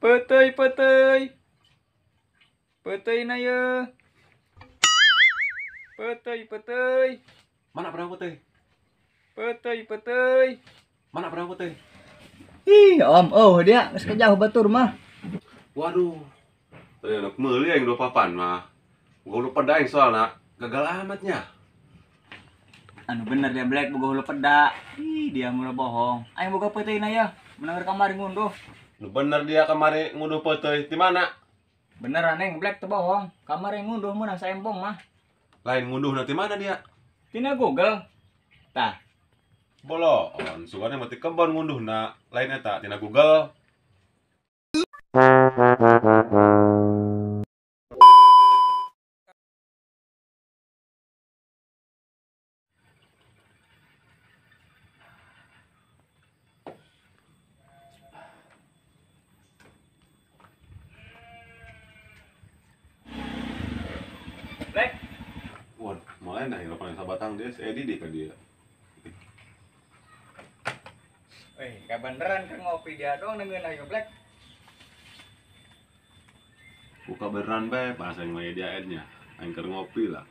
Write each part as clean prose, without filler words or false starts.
Peuteuy peuteuy. Peuteuy na ye. Peuteuy peuteuy. Mana pernah peuteuy? Peuteuy peuteuy. Mana pernah peuteuy? Ih, om, oh dia geus kejauh batur mah. Waduh. Tadi anak meuli aing dua papan mah. Gua lupa daeng soalna, gagal amatnya. Anu bener dia Black boga hulu peda. Ih, dia mula bohong. Aing boga peuteuy na ya. Menang kamari ngunduh. Nu bener dia kamari ngunduh peuteuy di mana? Beneran neng Black teu bohong. Kamari ngunduh meunang saempong mah. Lain ngunduh nanti mana dia? Tina Google. Tah. Bolon, sugane mati kebon ngunduhna, lain eta tina Google. Black. Waduh, mulai nah hirupan sabatang dia si Edi deh ke dia. Eh, kabeneran keur ngopi dia doang neungeun ayo Black. Buka beneran bae, pas aing mah dia nya. Aing keur ngopi lah.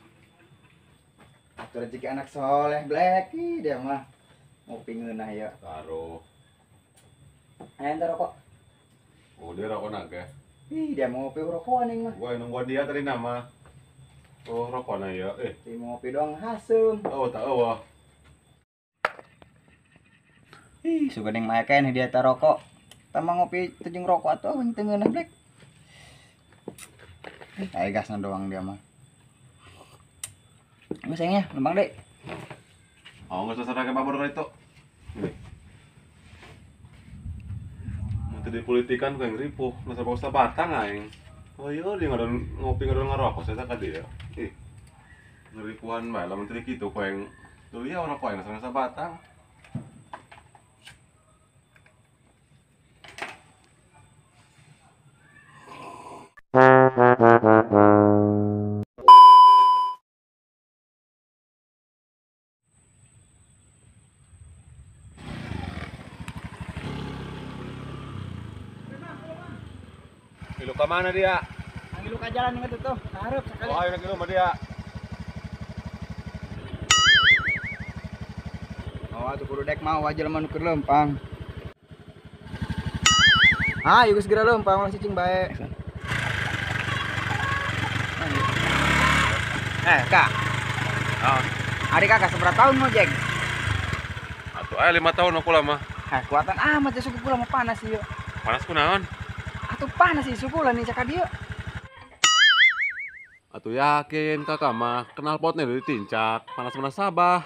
Atuh rezeki anak soleh Black, ih dia mah ngopi ngeunah ya. Taruh. Aya ente rokok. Oh, dia rokok naga. Ih, dia mau ngopi rokokan aing mah. Gua nunggu dia tadi nama. Oh, rokokna ya. Eh, dia mau ngopi doang hasem. Oh, tak eueuh. Ih, suka neng mah keneh dia ta rokok. Tama ngopi teu jeung rokok atuh aing teu ngeunah Black. Ayo gasna doang dia mah. Geus aing nya, lempang deui. Oh, geus sasarake babor itu. Nih. Mun teu dipolitikan ku aing ripuh, nasabah sabatang aing. Oh iya, dia ngadon ngopi ngadon ngerokok saya ka dia. Ih. Ngeripuhan bae lamun teu kitu ku aing. Tuh lieu rokok aing nasabah sabatang. Ilu ke mana dia? Ngilu ka jalan inget tuh, hareup sekali. Oh, ayo ngilu sama dia. Oh, atuh kudu dek mau aja jelema nu keur leumpang. Ah, ieu geus geura leumpang ulah cicing bae. Eh, Kak. Oh. Ari Kakak seberapa tahun ngojek? Atuh aya 5 tahun aku lama. Hah, kuatan amat ya suku kula mah panas ieu. Panas kunaon? Atuh panas sih suku lah nih cakap dia. Atuh yakin kakak mah kenal potnya dari tincak, panas-panas Sabah.